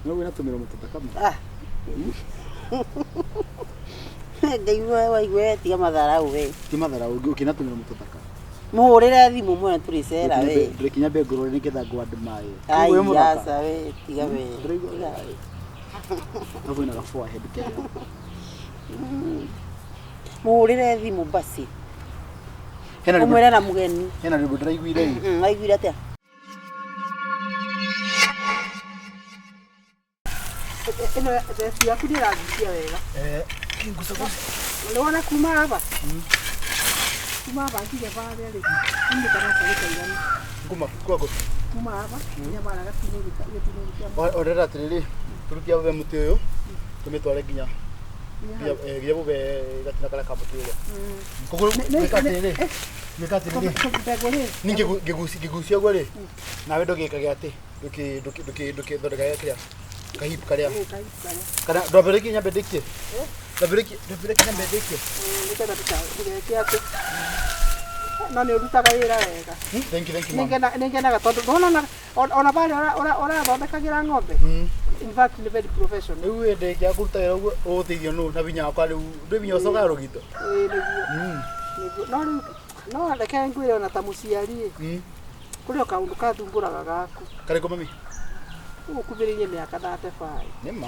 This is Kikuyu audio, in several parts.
No wĩna tũmĩromo tũthaka ma. Ah. Ndaigua waigua tiga matharau we. Ti matharau ũkĩna tũmĩromo tũthaka. Mũhũrĩre thimũ mwene tũrĩcera we. Ndũrĩkinya mbengũrũ nĩgetha ngũ-admire. Ai, Wĩ mũthaka. aca we, tiga we. Ndĩraigua Tiga. Alafu ina ka forehead kega. Mũhũrĩre thimũ basi. Hena rwĩmbo Ũmwĩre na mũgeni. hena rwĩmbo ndĩraiguire ĩ. Waiguire atĩa? Ĩno theci yaku nĩ ĩrangucia wega. Eh, kingucaguca. Nĩwona kuma haha? Kuma haha nginya harĩa rĩ, niĩ kana karĩ kaiganu. Kuma kwako. Kuma haha nginya harĩa gĩtina-inĩ kĩa Orera atĩrĩrĩ, tũrutie bube mũtĩ ũyũ, tũmĩtware nginya nginya hau. nginya bube gatina karĩa ka mũtĩ ũrĩa. Koguo gwĩka atĩrĩrĩ, gwĩka atĩrĩrĩ, Mbegũ rĩ, niĩ ngĩgucia ũguo rĩ, nawe ndũgĩkage atĩ, ndũkĩthondekage kĩrĩa, kahip karĩa. ĩ, kahiũ karĩa. Kana ndwambĩrĩrie nyambe ndĩkie? Ndwambĩrĩrie ndwambĩrĩrie nyambe ndĩkie? Nĩgetha ndũgeke atĩ. No nĩ ũrutaga wĩra wega. Thank you, thank you, ma'am. Nĩngenaga tondũ ndona ona barĩa ũrathondekagĩra ng'ombe. In fact nĩ very professional. Rĩu ĩ ndĩkia kũruta wĩra ũguo ũgũteithio nũ na binya wakwa rĩu ndwĩ binya ũcokaga rũgito. Ĩĩ nĩguo. Nĩguo. No rĩu no reke ngwĩre ona ta mũciari ĩ, kũrĩ o kaũndũ kathumbũraga gaku. Karĩkũ mami? Ũgũkuhĩrĩirie mĩaka 35. Nĩ ma.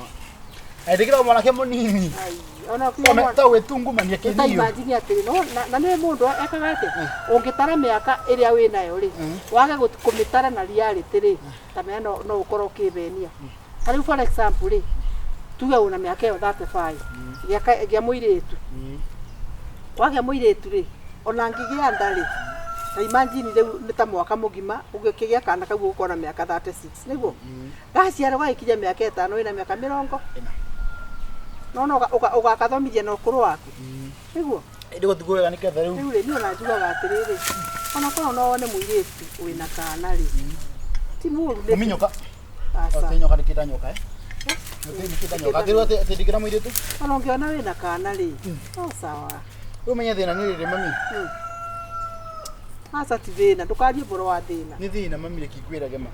Ndĩkĩra mwanake mũnini. Ai, ona ũkiuga mwana Ta gwĩtungumania ta kĩnio. imagine atĩrĩ no na nĩ mũndũ ekaga atĩa ũngĩtara mĩaka ĩrĩa wĩ nayo rĩ wage kũmĩtara na reality rĩ ta menya no ũkorwo ũkĩthenia. Ta rĩu for example rĩ tuge wĩna mĩaka ĩyo 35 gĩa mũirĩtu wagĩa mũirĩtu rĩ ona angĩgĩa nda rĩ ta imagine rĩu nĩ ta mwaka mũgima ũgĩkĩgĩa kana kau ũgũkorwo na mĩaka 36 nĩguo gaciarwo gagĩkinya mĩaka 5 wĩna mĩaka 40 no ũgakathomithia na ũkũrũ waku nĩguo. Ĩndĩ gũtukũ wega nĩ ketha rĩu. Rĩu rĩ niĩ ona njugaga atĩrĩrĩ ona korwo no wone mũirĩtu wĩna kana rĩ ti mũru nĩ Mami nyoka. Aca. Atĩ nyoka ndĩkĩta nyoka eh. Atĩ ndĩkĩta nyoka. Atĩ rĩu atĩ ndĩkĩra mũirĩtu. Ona ũngĩona wĩna kana rĩ no sawa. Rĩu menye thĩna nĩ rĩrĩ mami. Aca ti thĩna ndũkarie ũhoro wa thĩna. Nĩ thĩna mami reke ngwĩrage ma.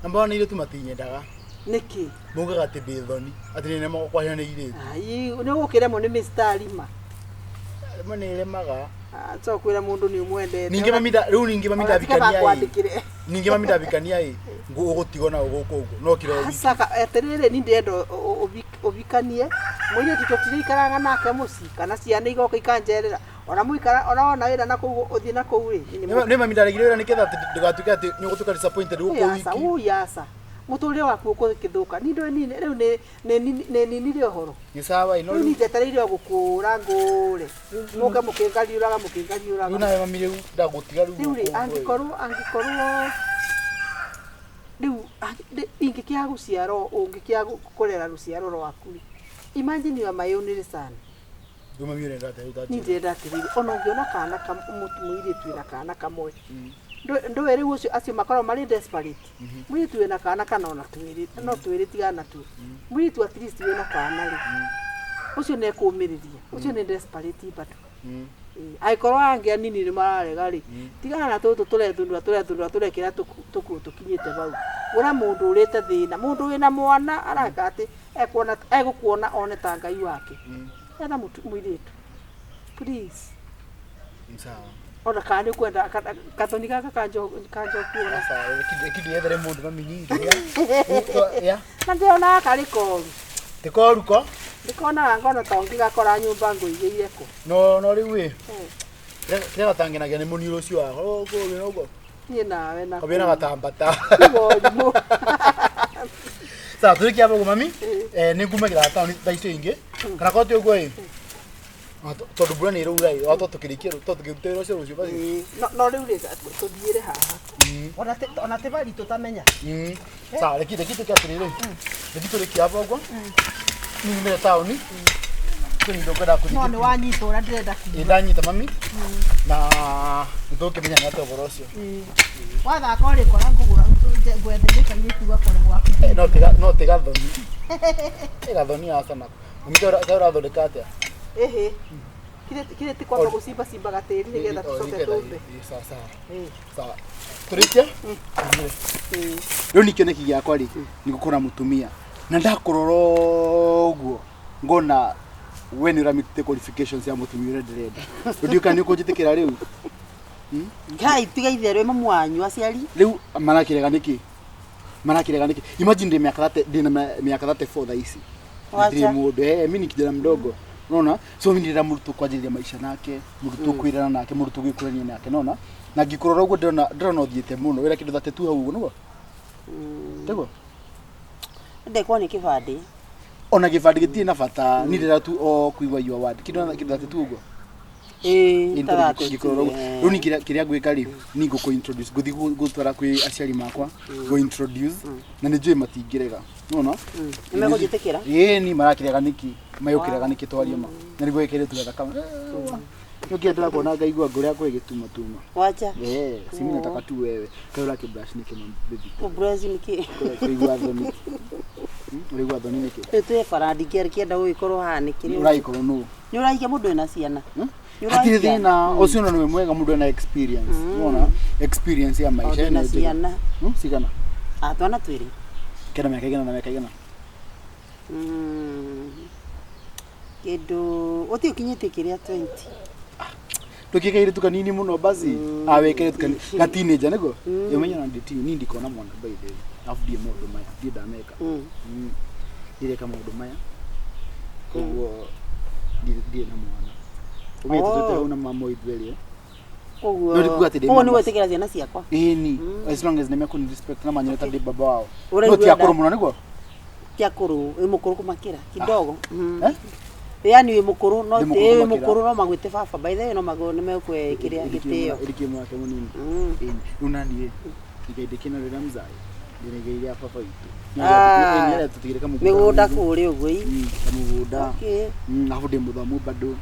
Na mbona airĩtu matinyendaga. Nĩkĩ? Maugaga atĩ ndĩ thoni. Atĩ nĩ nemagwo kwaria na airĩtu. Ai nĩ ũgũkĩremwo nĩ mĩstari ma. Rĩmwe nĩ ĩremaga. Aca kwĩra mũndũ nĩ ũmwendete. Ningĩ mami rĩu ningĩ mami Ona tiga ndabikania ĩ. bakwandĩkĩre. Ningĩ mami ndabikania ĩ. Ũgũtigwo na gũkũ ũguo. No kira wiki. Aca atĩrĩrĩ niĩ ndĩrenda ũbikanie mũirĩtu tũtirĩikaraga nake mũciĩ kana ciana igoka ikanjerera ona mũikara ona wona wĩra na kũu ũthiĩ na kũu rĩ niĩ nĩ Nĩ mami ndaregire wĩra nĩgetha atĩ ndũgatuĩke atĩ nĩ ũgũtuĩka disappointed gũkũ aca wiki. ui aca mũtũrĩre waku ũgũgĩthũka niĩ ndũĩ niĩ rĩu nĩ ninire ũhoro. Nĩ sawa ĩ no Rĩu rĩu niĩ njetereire o gũkũra ngũre mũke mũkĩngariũraga mũkĩngariũraga. Rĩu nawe mami rĩu ndagũtiga rĩu. Rĩu rĩ gũkũ ũguo ĩ. angĩkorwo rĩu ingĩkĩaga gũciarwo ũngĩkĩaga kũrera rũciaro rwaku rĩ imagine you are my only son. Rĩu mami ũrenda atĩa rĩu Niĩ tanjĩra. ndĩrenda atĩrĩrĩ ona ũngĩona kana mũirĩtu wĩna kana kamwe ndũĩ rĩu ũcio acio makoragwo marĩ desperate. Mũirĩtu wĩna kana kana ona twĩrĩ no twĩrĩ tigana na tuo. Mũirĩtu at least wĩna kana rĩ ũcio nĩ ekũmĩrĩria ũcio nĩ desperate bado. Angĩkorwo angĩ anini nĩ mararega rĩ tigana na tũtũ tũrethundũra tũrethundũra tũrekĩra tũkuo tũkinyĩte hau. Gũra mũndũ ũrĩte thĩna mũndũ wĩna mwana areka atĩ ekuona egũkuona one ta Ngai wake. Etha mũirĩtu please. Nĩ sawa. Ona kana nĩ ũkwenda kathoni gaka kanjokuona. Aca reke ndĩyethere mũndũ mami nyingĩ. Ya. Na ndĩronaga karĩ koru. Ti koru ko. Ndĩkonaga ngona ta ũngĩgakora nyũmba ngũigĩire kũ. No no rĩu ĩ. Kĩrĩa gatangenagia nĩ mũniũrũ ũcio wakwa. Ũguo ũguo ũguo. Niĩ nawe na. Kobia na gatambata. Tiga ũrimũ. Sawa tũrĩkia hapo mami. Eh nĩ ngumagĩra taũni thaa icio ingĩ. Kana korwo ti ũguo ĩ. Tondũ mbura nĩ ĩraura ĩ, watwa tũkĩrĩkia to tũkĩruta wĩra ũcio rũciũ basi. No rĩu rĩ tũthiĩre haha. Ona ti bari tũtamenya. Sawa reke reke tũke atĩrĩrĩ. Reke tũrĩkie hapo ũguo. Niĩ nyumĩre taũni. Kwĩ indo ngwendaga kũthiĩ No nĩ ngĩpima. wanyita ũrĩa ndĩrenda kuga. Ĩ ndanyita mami. Na nĩ tũkĩmenya nĩ atĩa ũhoro ũcio. Wathaka ũrĩkora ngũgũra ngwenderie kairĩtu gakore gwaku. No tiga no tiga thoni. Tiga thoni aca nako. Mami ta ũrathondeka atĩa? Ĩhĩ. Kirĩ ti kwamba gũcimba gatĩri nĩgetha tũcoke tũmbe. Sawa sawa. Sawa. Tũrĩkie? Rĩu nĩ kĩoneki gĩakwa rĩ, nĩ gũkorwo na mũtumia. Na ndakũrora ũguo ngona we nĩ ũramĩtĩte qualifications ya mũtumia ũrĩa ndĩrenda. Ndiũĩ kana nĩ ũkũnjĩtĩkĩra rĩu. Ngai tiga itherũ mamu wanyu aciari. Rĩu marakĩrega nĩkĩ? Marakĩrega nĩkĩ? Imagine ndĩ mĩaka 30, ndĩ na mĩaka 34 thaa ici. Wacha. Ndirĩ mũndũ, mimi ni kijana mdogo. Unaona? So mimi ndĩrenda mũndũ tũkwanjĩrĩria maica nake, mũndũ tũkwĩrana nake, mũndũ tũgĩkũrania nake, nona? Na ngĩkũrora ũguo ndĩrona ũthiĩte mũno. Wĩra kĩndũ 32 hau ũguo nĩguo? Tiguo? Ndekwo nĩ kĩbandĩ. Ona gĩbandĩ gĩtirĩ na bata, niĩ ndĩrenda tu o kũigua your word. Kĩndũ 32 ũguo? Ĩĩ, ta Ngĩkũrora ũguo. Rĩu niĩ kĩrĩa ngwĩka rĩ, niĩ ngũkũ introduce, ngũthiĩ gũtwara kwĩ aciari makwa, ngũ introduce, na nĩ njũĩ matingĩrega. Nĩwona? Nĩmekũnjĩtĩkĩra? Ĩĩ, niĩ marakĩrega nĩkĩ? Megũkĩrega nĩkĩ twarie ma? Na nĩguo gĩkĩrĩtu gathaka. Nĩkĩo ndĩrakuona ngaigua ngoro yakwa ĩgĩtuma tuma. Wacha. Eh, si mimi nataka tu wewe. Kaĩ ũrakĩ brush nĩkĩ ma baby? Ũbreshi nĩkĩ? Ũraigua thoni. Ũraigua thoni nĩkĩ? Rĩu twĩ bara ndingĩenda gũgĩkorwo haha nĩkĩ rĩu? Ũragĩkorwo nũ? Nĩ ũrahikia mũndũ wĩna ciana? Nĩ Hatirĩ ũrahikia? thĩna, ũcio ona nĩwe mwega mũndũ ena experience. Unaona? Experience ya maisha Tondũ ĩno wĩna njega. ciana. Cigana? Ah, twana twĩrĩ. Kena mĩaka igana na mĩaka igana? Kĩndũ ũthiĩ ũkinyĩtie kĩrĩa 20. Ndũkĩe kairĩtu kanini mũno basi. Ah, we kairĩtu kanini. Ga teenager nĩguo? Ũmenye ona ndĩ niĩ ndikona mwana by the way. Alafu ndiĩ maũndũ maya, ndiĩ ndameka. Ndireka maũndũ maya. Koguo ndirĩ na mwana. Ũmenye tũtwĩte hau na mama ithuerĩ. Koguo No ndikuga atĩ ndĩ koguo nĩ mama. gwĩtĩkĩra ciana ciakwa. Ĩni, as long as nĩmekũni respect na manyone ta ndĩ baba wao. Ũraigua No ti akũrũ nda? mũno nĩguo? Ti akũrũ, wĩ mũkũrũ kũmakĩra kidogo. Eh? Yaani wĩ mũkũrũ no Ndĩ mũkũrũ wĩ kũmakĩra. mũkũrũ no magwĩte baba. By the way no magũ nĩ mekũhe kĩrĩa gĩtĩo. Ĩrĩkĩ mwake mũnini. Ĩni, rĩu naniĩ igai ndĩkĩna rĩrĩa mzae ndĩna igai rĩa baba witũ. Ah. Nĩ tũtigĩre kamũgũnda. Mĩgũnda kũrĩa ũguo ĩ. Kamũgũnda. Okay. Arabu ndĩ mũthomu bado.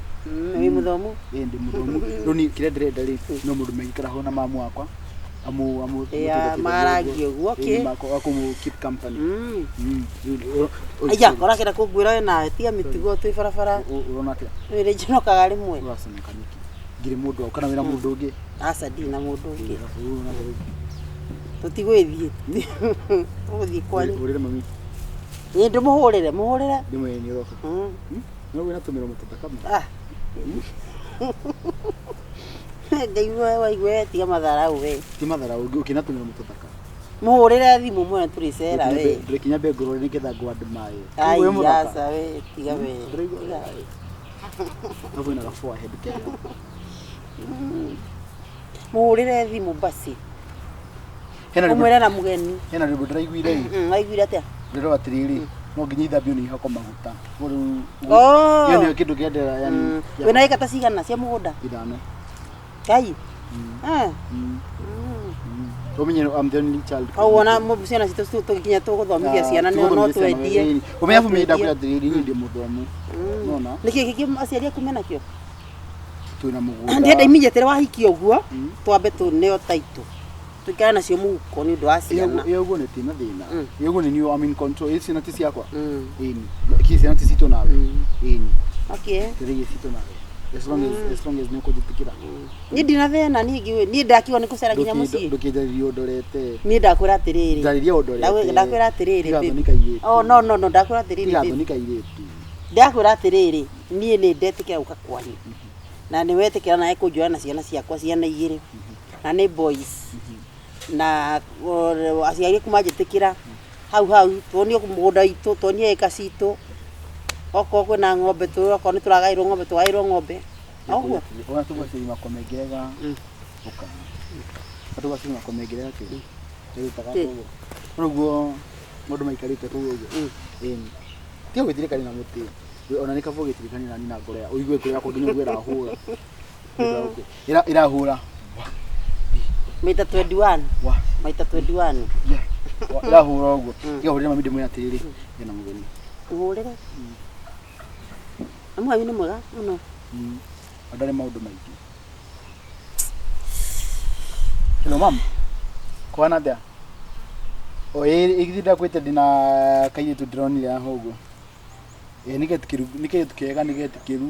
Wĩ mũthomu? Ĩĩ ndĩ mũthomu. Rĩu niĩ kĩrĩa ndĩrenda rĩ, no mũndũ megĩikara ho na mamu wakwa. Amu amu Yeah, marangie ũguo, okay. Akũmũ keep company. Aya, ũrakĩenda kũngwĩra we nawe tiga mĩtugo twĩ barabara. Ũrona atĩa? Wĩrĩ njonokaga rĩmwe. Ũraconoka nĩkĩ? Ngirĩ mũndũ waku kana wĩna mũndũ ũngĩ? Aca ndirĩ na mũndũ ũngĩ. Tũtigwĩthiĩ. Tũgũthiĩ kwanyu. Hũrĩre mami. Ĩ ndĩmũhũrĩre, mũhũrĩre. Ndĩmwĩre nĩ ũroka. No wĩna tũmĩromo tũthaka mũno. Ah. Ndaigua waigua tiga matharau we. Ti matharau, ũkĩna tũmĩromo tũthaka. Mũhũrĩre thimũ mwene tũrĩcera we. Ndĩrekinya mbe ngũrore nĩgetha ngũ-admire. Ai Wĩ mũthaka. aca we, tiga we. Ndĩraigua Tiga. Alafu ina forehead kega. Mũhũrĩre thimũ basi. Hena rwĩmbo Ũmwĩre na mũgeni. hena rwĩmbo ndĩraiguire ĩ. Waiguire atĩa? Ndĩrona atĩrĩrĩ, no nginya ithambio nĩ ihakwo maguta. Koguo rĩu Oh. ĩyo nĩyo kĩndũ kĩendera yani Wĩna ĩka ta cigana cia mũgũnda? ithano. Ngai. Ah. Ũmenye I'm the only child. Koguo ona ciana citũ tũgĩkinya tũgũthomithia ciana no twendie. Ũmenye abu mimi ndakwĩra atĩrĩrĩ, niĩ ndĩ mũthomu. Nona Nĩkĩ kĩngĩ aciari aku menakĩo? twĩna mũgũnda. Ndĩrenda immediately wahikio ũguo twambe tũneo taitũ. Tũikare nacio mũhuko nĩ ũndũ wa ciana. Ĩyo ũguo nĩ tina thĩna. Ĩyo ũguo nĩ niĩ I'm in control. Ĩ ciana ti ciakwa. Ĩni. Kĩ ciana ti citũ nawe. Ĩni. Okay. Kĩrĩa citũ nawe. As long as as long as nĩ ũkũnjĩtĩkĩra. Niĩ ndina thĩna niĩ ngĩũĩ niĩ ndakiuga nĩ kũcera nginya mũciĩ. Ndũkĩnjarĩrie ũndorete. Niĩ ndakwĩra atĩrĩrĩ. Njarĩria ũndorete. Ndakwĩra atĩrĩrĩ. Tiga babe. thoni kairĩtu. Oh no no no ndakwĩra atĩrĩrĩ. Tiga babe. thoni kairĩtu. Ndakwĩra atĩrĩrĩ niĩ nĩ ndetĩkĩra gũka kwanyu. Na nĩ wetĩkĩra nawe kũnjoya na ciana ciakwa ciana igĩrĩ. Na nĩ boys. Na aciari aku manjĩtĩkĩra hau hau tuonio mũgũnda witũ tuonio ĩka citũ. Okorwo kwĩna ng'ombe okorwo nĩ tũragaĩrwo ng'ombe tũgaĩrwo ng'ombe. Ũguo. Ona tũgũciri makomengerega. Ũka. Tũgũciri makomengerega kĩ. Ĩrutaga kũguo. Ũguo mũndũ maikarĩte kũu ũguo. Ĩni. Tiga gwĩtirĩkania na mũtĩ. Ona nĩ kaba ũgĩtirĩkania na niĩ na ngoro ya ũigue ngoro yakwa nginya ũguo ĩrahũra. Ĩrahũra. Maita 21. Wa. Maita 21. Yeah. Ĩrahũra ũguo. Tiga hũrĩra mami ndĩmwĩre atĩrĩrĩ, ndĩna mũgeni. Mũhũrĩre. Mamu wanyu nĩ mwega mũno. Ndarĩ maũndũ maingĩ. Hello mam. Kwana atĩa? O ĩ githĩ ndakwĩte ndĩna kairĩtu ndĩronire haha ũguo. Ĩ nĩ getĩkĩru, nĩ kairĩtu kega nĩ getĩkĩru.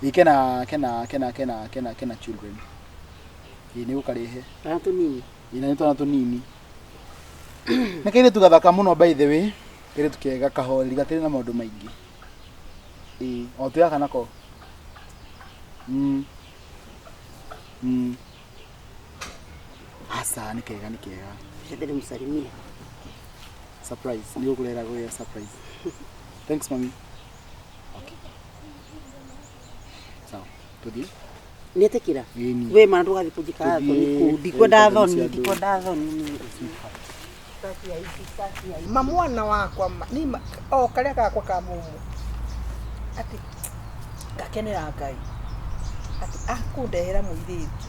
Ĩ kena kena kena kena kena kena children. Ĩ nĩ gũkarehe. Twana tũnini. Ĩ na nĩ twana tũnini. Nĩ kairĩtu gathaka mũno by the way. Kairĩtu kega kahoreri gatirĩ na maũndũ maingĩ. Ĩĩ, o twĩ gaka nako. Mm. Mm. Aca nĩ kega nĩ kega. Ndĩrĩ mũsalimia. Surprise. Nĩ gũkũrehera gũgĩa surprise. Thanks mami. Okay. Sawa. Tuthiĩ? Nĩetĩkĩra? Ĩni. We mana ndũgathiĩ kũnjĩka Tũthiĩ thoni kũu. Ndikwenda tũthiĩ thoni, cia andũ. ndikwenda thoni. Ma mwana wakwa ma, ni ma, o karia gakwa ka mumu ati ngakenera Ngai ati akundehera muiritu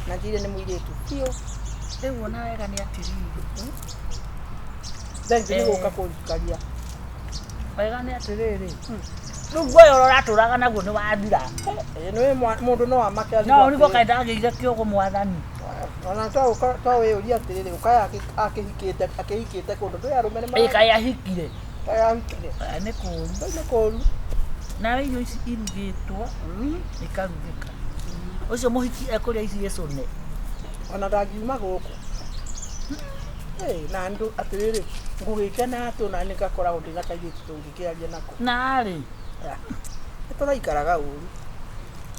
na njire ni muiritu biũ. Rĩu ona wega nĩ atĩrĩrĩ. Thengiũ nĩ gũka kũnjikaria. Wega nĩ atĩrĩrĩ. Rĩu guoya ũrĩa ũratũraga naguo nĩ wathira. Ĩĩ nĩ mũndũ no amake No ũrigwo kaĩ ndagĩire kĩũgũ mwathani. Ona twawĩyũria atĩrĩrĩ, ũkaya akĩhikĩte akĩhikĩte kũndũ ndũĩ arũme nĩ Ĩ kaĩ ahikire. Kaĩ ahikire. Nĩ kũũru. Nĩ kũũru. Nawe irio ici irugĩtwo ikarugĩka. Ũcio mũhiki ekũrĩa ici icũne. Ona ndangiuma gũkũ. Na andũ atĩrĩrĩ, ngũgĩkena atĩ ona nĩ ngakoragwo ndĩna kairĩtu tũngĩkĩaria nako. Narĩ. Nĩ tũraikaraga ũru.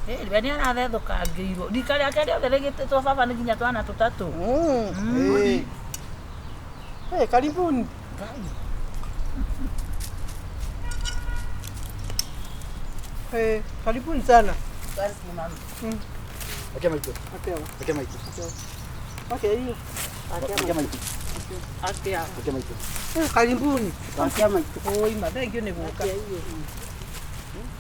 We nĩ arathethũkangĩirwo. Rika rĩake rĩothe rĩgĩtĩtwo baba nĩ nginya twana tũtatũ. Karibuni. Karibuni sana. Ake maitũ. Ake maitũ. Okay, hiyo. Ake maitũ. Ake maitũ. Karibuni. Ake maitũ. Oi, ma thank you nĩ gũka.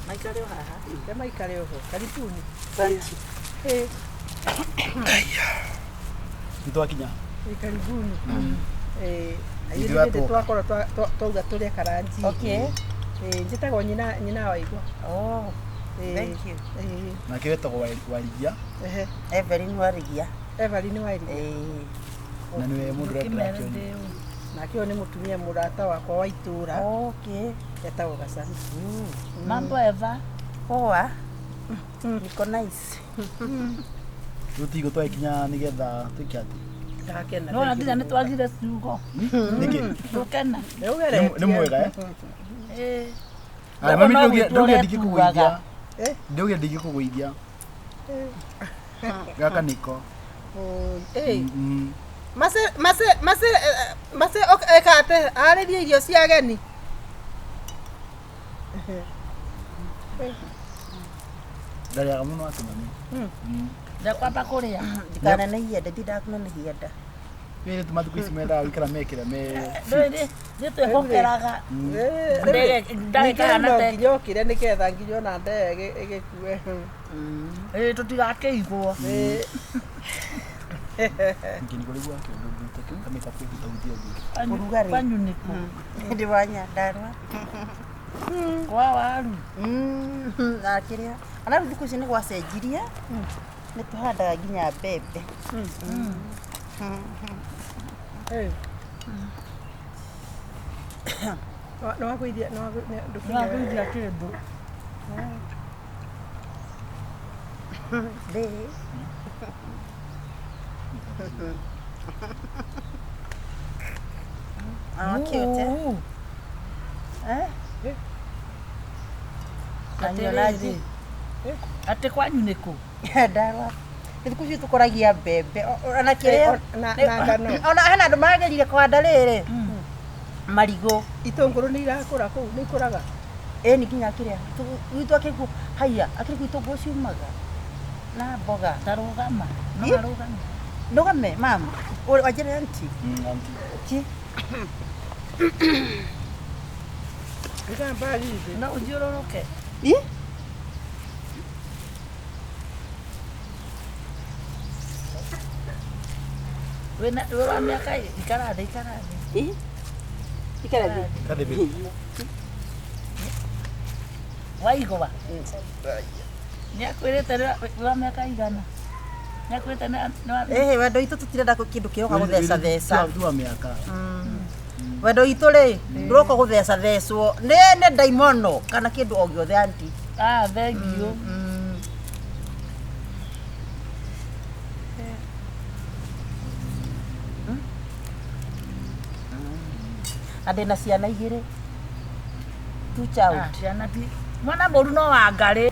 Maikare o haha. Ke maikare oho. Karibuni. Asante. Nĩ twakinya. Karibuni. Ithuĩ Ithuĩ atuoka. twakorwo twauga tũrĩe karanji. Okay. Njĩtagwo nyina wa igwa. Oh, thank you. Nake wetagwo Warigia Evelyn Warigia. Evelyn Warigia. Na nĩwe mũndũ ũrĩa ndĩrakĩonia. Nake ũyũ nĩ mũtumia mũrata wakwa wa itũra. Okay. Etagwo Gacani. Mambo Eva. Poa. Niko nice. Rĩu tigo twakinya nĩgetha twĩke atĩ. Ndakena. Nona nginya nĩ twagire ciugo. Nĩkĩ? Tũkena. Nĩ mwega eh? Ĩĩ. Aya mami No ndauge gwĩtwo ndauge ndingĩkũgũithia. Eh? Ndauge ndingĩkũgũithia. Gaka nĩko. Mase mase mase mase ekate arĩrie irio cia ageni. Ndarĩaga mũno atĩ mami. Ndakwamba kũrĩa. Ndikanenehia nda, ndindakunenehia nda. Wĩrĩ tu mathikũ ici mendaga gũikara mekĩra me Ndũĩ nĩ twĩhokeraga. Ndagĩka no na te. nginya ũkĩre nĩgetha nginya ona nda ĩgĩkue. Ĩĩ tũtigakĩigwo. Ningĩ nĩ kũrĩ gwake ũndũ kamĩta kwĩhutahutia ũguo. Ũrugarĩ. Kwanyu nĩkũ? Ndĩ wa Nyandarua. Kwa waru. Na kĩrĩa. Ona rĩu thikũ ici nĩ gwacenjirie. Nĩ tũhandaga nginya mbembe. Nĩ wagũithia Nĩwagũithia kĩndũ. Ndĩ. Ah, cute. Eh? Atĩrĩrĩ. Atĩ kwanyu nĩkũ? Nyandarua. Thikũ ici tũkũragia mbembe ona kĩrĩa na ngano. Ona hena andũ magerire kũhanda rĩrĩ marigũ. Itũngũrũ nĩ irakũra kũu, nĩ ikũraga. Ĩni nginya kĩrĩa gwitũ akĩrĩ haiya akĩrĩ kuo itũngũrũ ciumaga na mboga. Ta rũgama. No arũgame. Ndũgame mama. Wanjĩre auntie. Auntie. Ki. Igamba hivi. No ũthiũrũrũke. Ĩ? Wĩna wĩ wa mĩaka ikara thĩ ikara thĩ. Ĩ? Ikara thĩ. Kathĩ baby. Waigwa. Nĩ akwĩrĩte wĩ wa mĩaka igana. Nĩ akwĩrĩte nĩ wa Ĩhĩ wendo witũ tũtirenda kĩndũ kĩroka gũtheca theca. Tu wa mĩaka. Wendo witũ rĩ ndũroka gũtheca thecwo nĩ nĩ ndaimono kana kĩndũ o gĩothe auntie. Ah, thank you. Na ndĩna ciana igĩrĩ. Two child. Ah, ciana ti mwana mũru no wa ngarĩ.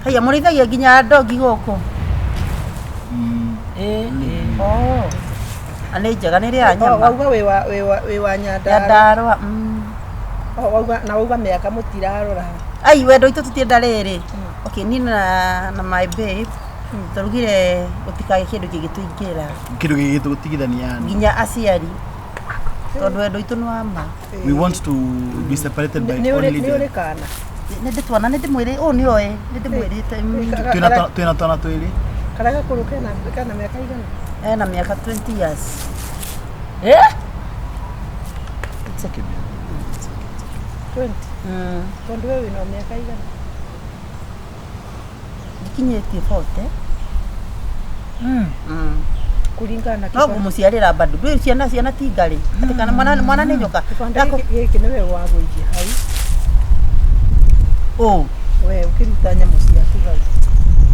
Haya mũrĩithagia nginya ndogi gũkũ. Ĩĩ, ĩĩ. Oh. Na nĩ njega nĩ rĩa nyama. Wauga wĩ wa Nyandarua. Nyandarua. Oh, wauga na wauga mĩaka mũtirarora. Ai wendo itũ tũtienda rĩrĩ. Okay, niĩ na my babe tũrugire gũtikagĩe kĩndũ kĩngĩtũingĩra Kĩndũ gĩgĩtũtigithania yani. nginya aciari tondũ wendo witũ nĩ wa ma. We want to be separated by Nĩ ũrĩ only nĩ ũrĩ death. kana. Nĩ ndĩtwana nĩ ndĩmwĩrĩ ũũ nĩ oĩ nĩ ndĩmwĩrĩte. Twĩna twana twĩrĩ. Karĩa gakũrũ kena mĩaka igana? Ena mĩaka 20 years. Eh? It's okay, babe. 20. Mm. Tondũ we wĩna mĩaka igana? Ndikinyĩtie 40. Mm. Kũringana na No ngũmũciarĩra bado ndũĩ ciana ti ngarĩ atĩ kana mwana nĩ njoka. Kĩbandĩ gĩkĩ nĩwe wagũithia hau. Ũ. We ũkĩruta nyamũ ciaku hau.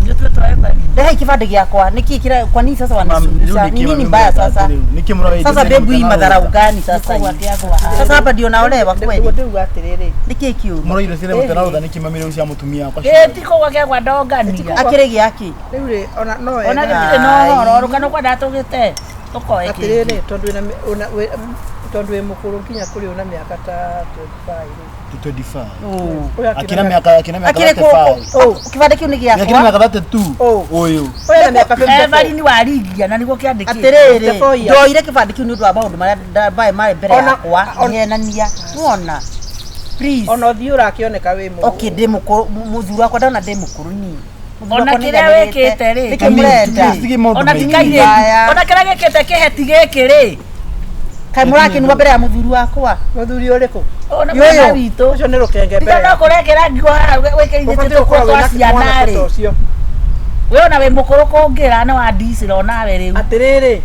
Ndio tuĩtwo Evelyn. Rehe kibandĩ gĩakwa nĩkĩ kira kwa nini sasa Mam, rĩu wanisumbusha nĩkĩ ni nini mami mbaya mũreka sasa? atĩrĩ? Nĩkĩ mũrawaithia Sasa ciana babe hii mũtana madharau rũtha? gani sasa Nĩkũgwa hii? kĩagwa haha. Sasa hapa ndio naolewa Nĩguo kweli? ndĩuga atĩrĩrĩ. Nĩkĩ kĩũru? Mũraire ciana mũtana rũtha nĩkĩ mami rĩu cia mũtumia wakwa Ĩĩ, ti kũgwa kĩagwa ndongania. Akĩrĩ gĩakĩ? Rĩu rĩ ona no Ona wega. gĩtirĩ na ũhoro rũkano kwenda tũgĩte tũkoe kĩngĩ. Atĩrĩrĩ tondũ wĩna tondũ wĩ mũkũrũ nginya kũrĩ una mĩaka ta 25 rĩ. 25. Ũ. Ũyũ Akina mĩaka Akĩrĩ 35. kũ? Kĩbandĩ kĩu nĩ Akina gĩakwa. mĩaka 32. Ũ. Ũyũ. Ũyũ ena mĩaka 54. Evelyn waringia na nĩguo kĩandĩkĩtwo. Atĩrĩrĩ, 54 years. ndoire kĩbandĩ kĩu nĩ ũndũ wa maũndũ marĩa mbae marĩ mbere yakwa ngĩhenania. Nĩwona? Please. Ona ũthiũ ũrakĩoneka wĩ mũkũrũ. Okay, ndĩ mũkũrũ mũthuri wakwa ndona ndĩ mũkũrũ niĩ. Mũthuri Ona wakwa nĩ kĩrĩa aiganĩrĩte. wĩkĩte rĩ. Nĩkĩ mũrenda? Tige maũndũ Ona ti maingĩ. kairĩtu. Mbaya. Ona kĩrĩa gĩkĩte kĩheti gĩkĩ rĩ. Kaĩ mũrakĩnua mbere ya mũthuri wakwa? Mũthuri ũrĩkũ? Ũyũ nĩ Yoyo. mwana witũ. Ũcio nĩ rũkenge Tiga mbere. no kũrekera ngingo haha wĩkĩrithĩtie Ũbatiĩ tũkũrũ gũkorwo twa wĩna ciana mwanake rĩ. ta ũcio. We ona wĩ mũkũrũ kũngĩra nĩ wandicĩra onawe rĩu. Atĩrĩrĩ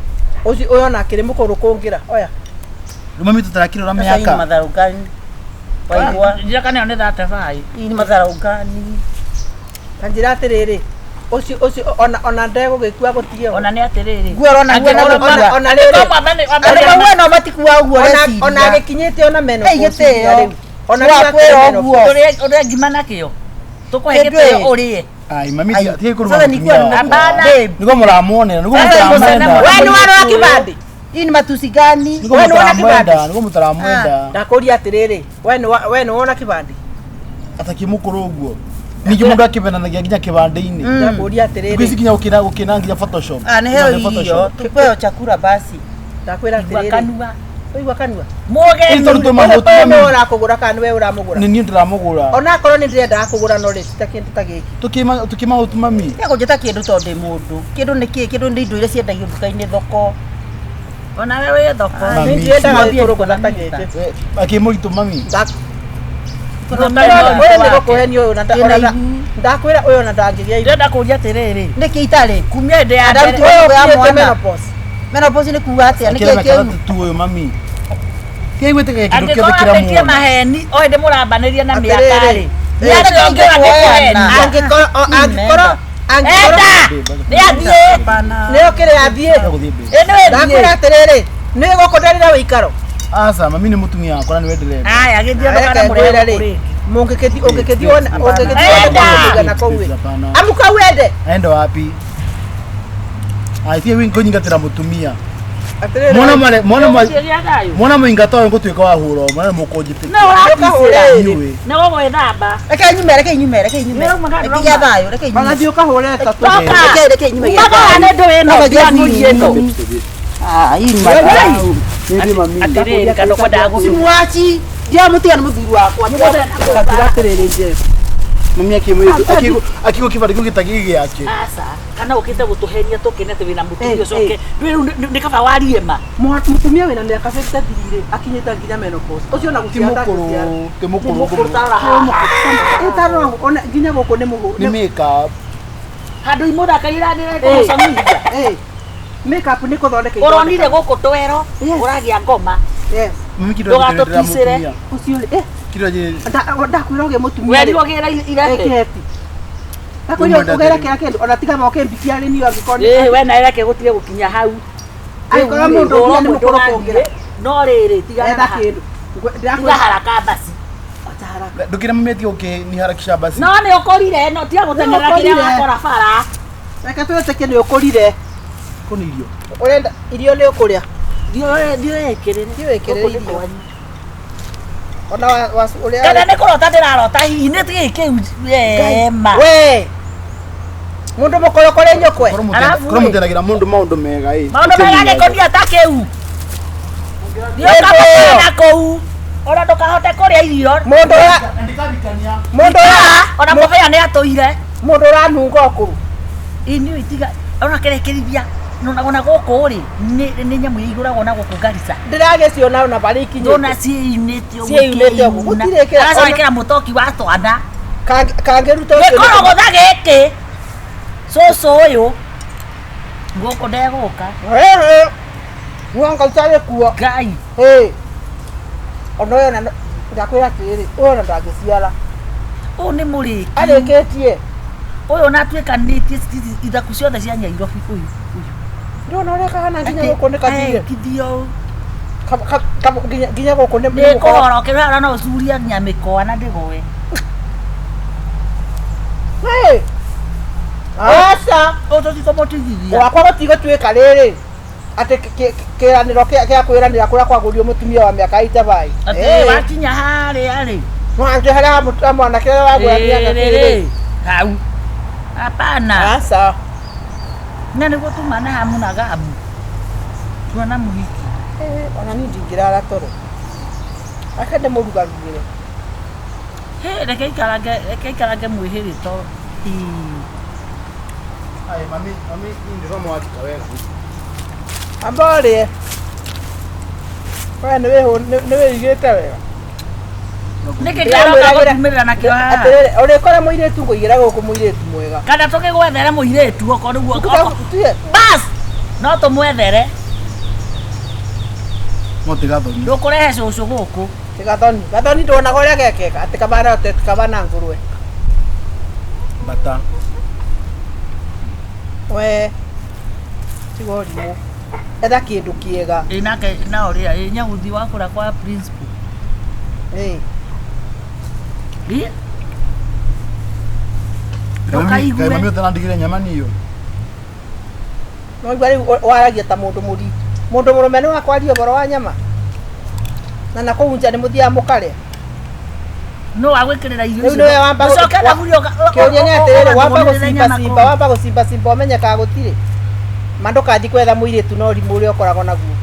ũcio ũyũ ona akĩrĩ mũkũrũ kũngĩra. Oya. Rĩu mami tũtarakĩrora Sasa hii ni mĩaka. madharau gani? Waigua? Njĩra kana ĩyo nĩ 35. Hii ni madharau gani? Ta njĩra atĩrĩrĩ ũcio ona ndegũgĩkua gũtige Ona nĩ atĩrĩrĩ. Nguo ũrona nguo Angĩkorwo na gũkua. ona rĩrĩ Angĩkorwo mwathani- Andũ maua no matikua ũguo ona ũreciria. ona agĩkinyĩte ona menopause Ei, gĩtĩo. rĩu. Ona rĩu Wakwĩra akĩrĩ ũguo. menopause. Ũrĩe ngima nakĩo. Tũkũhe Kĩndũ gĩtĩo ĩ. ũrĩe. Ai mami Ai, tige kũruma sasa mũtumia nikuwa wakwa. Hapana. Babe, Nĩguo mũramuonera, nĩguo Sasa mũtaramwenda. mũcene We nĩ warora kĩbandĩ? hii ni matusi gani? Nĩguo We nĩ wona mũtaramwenda, kĩbandĩ? nĩguo mũtaramwenda. Ndakũria atĩrĩrĩ we nĩ wona kĩbandĩ? Atakĩmũkũrũ ũguo. Ningĩ mũndũ akĩvenanagia nginya kĩbandĩ-inĩ. Ndakũria Thikũ ici atĩrĩrĩ nginya gũkĩna nginya Photoshop. Ah, niheo Nginya irio, Photoshop. tupeo chakula basi. ndakwĩra Igua atĩrĩrĩ kanua. ũigua kanua. Mũgeni. Ĩ, tondũ Ũyũ tũmahũti nĩwe mami. ũrakũgũra kana nĩwe ũramũgũra? Nĩ niĩ ndĩramũgũra. Ona akorwo nĩ ndĩrendaga kũgũra no rĩ ti ta kĩndũ ta gĩkĩ. Tũkĩmahutu mami. Tiga kũnjĩta kĩndũ tondũ ndĩ mũndũ. Kĩndũ nĩ kĩĩ? Kĩndũ nĩ indo iria ciendagio nduka-inĩ thoko. Ona we wĩ thoko. Mami. Nĩ ndiendaga Mwambie gĩkũrũgũtha ta niko na gĩkĩ. Akĩmũritũ mami. Ũyũ nĩ gũkũhenia ũyũ Ndĩna ihu. ndakwĩra ũyũ ona ndangĩgĩa ihu. Ndĩrenda kũria atĩrĩrĩ. Nĩkĩ itarĩ? Kumia hĩndĩ ya Ndarutwo mbere. ya Ũyũ ũkinyĩte mwana. menopause. Menopause nĩ kuga atĩa? Nĩkĩ Akĩra mĩaka kĩu? 32 ũyũ mami. Tiga gwĩtĩkĩra kĩndũ kĩothe Angĩkorwo kĩrĩa ambĩtie muona. maheni o hĩndĩ mũrambanĩria na Atĩrĩrĩ. mĩaka rĩ. Nĩ atĩa ũngĩ Kuoyana. angĩkũhenia? Angĩkorwo angĩkorwo angĩkorwo Enda! Nĩ athiĩ. Hapana. nĩ ũkĩrĩ athiĩ. Gũthiĩ mbere. Ĩ nĩ wĩthiĩ. Ndakwĩra atĩrĩrĩ nĩ gũkũ ndarĩra wĩikaro. Aca mami nĩ mũtumia wakwa na nĩwe ndĩrenda. Aya gĩthiĩ Reke ndũkana ngwĩre mũrĩo rĩ gũkũ rĩngĩ. mũngĩkĩthi ũngĩkĩthi wone ũngĩkĩthi wone Enda! kũndũ kũu ĩ. Hapana. Amuka wende. Aenda wapi? Ai tiga kũnyingatĩra mũtumia. Atĩrĩrĩ Mwana mare mwana ma Gũthiĩ gĩa thayũ. mwana mũingata ũyũ ngũtuĩka wa hũra ũmwe na mũkũnjĩtĩkia. No ũraticĩra. Inyuĩ. Nĩ gũgwĩthamba. Reke nyume, reke nyume, reke nyume. Nĩũrauma kana Reke gĩa thayũ, reke nyume. Ona thiĩ ũkahũre tatu. Toka. Reke nyume gĩa Umaga thayũ. nĩ ndũ ĩno Sasa ndiagurie ĩno. Ah, hii ni madharau. Nĩ mami. Atĩrĩrĩ kana ũkwendaga gũcuma. Simuachi. Ndiamũtiga nĩ mũthuri wakwa. Ndakwĩra atĩrĩrĩ Jeff. Mami akĩmwĩra akiuga kĩbandĩ kĩu gĩtagĩ gĩake. Aca, kana ũkĩte gũtũhenia tũkene atĩ wĩna mũtumia Eh, ũcoke. eh. Ndũĩ rĩu nĩ kaba warie ma. Mũtumia wĩna mĩaka 53 rĩ akinyĩte nginya menopause. Ũcio ona Ti gũciara ndangĩciara. mũkũrũ, ti mũkũrũ. Mũkũrũ tarora haha. Ĩ tarora ona nginya gũkũ nĩ mũhũ. Nĩ makeup. Handũ imũthakaira Eh. nĩrekũmũcamithia. Ĩ. Makeup nĩ kũthondeka Ũronire ithondekaga. gũkũ twero Yes. ũragĩa ngoma. Yes. Mami kĩndũ Ndũgatũticĩre. mũtumia. Ũcio rĩ eh Kĩndũ ndakwĩra ũgĩe mũtumia rĩ. Werirwo gĩra ireke. Ĩkĩheti. Ndakwĩra Ũmwe ũgere kĩra kĩndũ ona tiga moke mbikia rĩ niyo angĩkorwo Ĩ we na ireke gũtige gũkinya hau. Angĩkorwo mũndũ ũngĩ nĩ mũkũrũ kũngĩra. No rĩrĩ tigana Etha na kĩndũ. tiga Ndĩrakwĩra haraka basi. ota haraka. Ndũkĩre mami okay ni harakisha basi. No nĩ ũkũrire no tiga gũteng'era Nĩ kĩrĩa ũkũrire. wakora bara. Reke twĩtĩkie nĩ ũkũrire. Kũni irio. Ũrenda irio nĩ ũkũrĩa. Thiĩ wĩkĩrĩre. Thiĩ wĩkĩrĩre Gũkũ nĩ irio. kwanyu. Ona wa ũrĩa Kana nĩ kũrota ndĩrarota hihi nĩ gĩkĩ kĩu ema. We. Mũndũ mũkorokore nyũkwe. Korwo Alafu korwo ĩ. mũtenagĩra mũndũ maũndũ mega ĩ. Maũndũ mega gĩkũnia ta kĩu. Thiĩ Wĩndũ. ũkamũkana kũu. Ona ndũkahote kũrĩa irio. Mũndũ ũra mũndũ ũra Ona mũbĩa nĩ atũire. mũndũ ũranunga ũkũrũ. Inyuĩ tiga ona kĩrekĩrithia ona gũkũ rĩ nĩ nyamũ igũragwo na gũkũ Garissa. Ndĩragĩciona ona barĩa ikinyĩte. Ndona ciĩyunĩte ũguo Ciĩyunĩte ũguo. ikĩyuna. Gũtirĩ kĩra- Aracoka ĩkĩra mũtoki wa twana. Kangĩruta ũcio nĩ- Gĩkorogotha gĩkĩ. Cũcũ ũyũ. Gũkũ ndegũka. Ehe. Mwanga utarĩ kuo. Ngai. Ĩ. Ona ũyũ ona ndakwĩra atĩrĩrĩ, ũyũ ona ndangĩciara. Ũyũ nĩ mũrĩki. Arĩkĩtie. Ũyũ ona atuĩkanĩtie ithaku ciothe cia Nyairobi ũyũ. Ũyũ. Ndĩrona ũrĩa kahana nginya gũkũ nĩ kathire. Kithio. Nginya gũkũ nĩ Nĩ kũhoro kĩrĩa no ũcurie nginya mĩkoa na ndĩgũe. Ĩ. Aca. Ũyũ tũtikũmũtigithia. Gwakwa gũtigũtuĩka rĩrĩ atĩ kĩranĩro gĩa kwĩranĩra kũrĩa kwagũrio mũtumia wa mĩaka itabai. Atĩ wakinya harĩa rĩ. No atĩ harĩa mwanake ũrĩa wagũra mĩaka Rĩrĩ. Hau. Hapana. Aca. Na nĩguo tuma na hamu na gamu. Tuona mũhiki. Ona niĩ ndingĩrara toro. Reke ndĩmũrugarugĩre. Hĩ, reke ikarange, reke ikarange mwĩhĩrĩ to. Ii. Ai mami mami ni ndĩrona wakika wega. Amba ũrĩe. We nĩ wĩigĩte wega. Nĩkĩ kĩroka gũtumĩrĩra nakĩo haha? Atĩrĩrĩ, ũrĩkora mũirĩtu ngũigĩra gũkũ mũirĩtu mwega. Kana tũgĩgwethere mũirĩtu okorwo nĩguo. Tuge Bas! No tũmwethere. No tigathoni. Ndũkũrehe cũcũ gũkũ. ti gathoni. Gathoni ndonaga ũrĩa gekeka atĩ kabana kabana ngũrwe. Bata. We tiga ũrimũ. Etha kĩndũ kĩega. Ĩ nake na ũrĩa ĩ nyaguthi wakũra kwa principal. Ĩ. Ĩ? Kaĩ Ndũkaigue. mami ũtarandigire nyama niyo. No igua rĩu waragia ta mũndũ mũritũ. Mũndũ mũrũme nĩ wakwaria ũhoro wa nyama. Na nakũu nja nĩ mũthiaga mũkarĩa. No wagwĩkĩrĩra irio Rĩu nĩwe wamba Ũcoke thaburia Kĩũria nĩ atĩrĩrĩ, wamba ũgathugunĩrĩra nyama gũcimba cimba, kũu. wamba gũcimba cimba ũmenye kana gũtirĩ. Ma ndũkathi kwetha mũirĩtu na ũrimũ ũrĩa ũkoragwo naguo.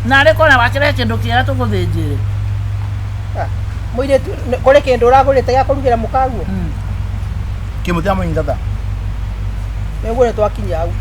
Narĩ kona wakĩrehe kĩndũ kĩega tũgũthĩnjĩre. Ah, Mũirĩtu kũrĩ kĩndũ ũragũrĩte gĩa kũrugĩra mũkaguo. Kĩmũtĩ amũnyitata. Nĩguo nĩ twakinya hau.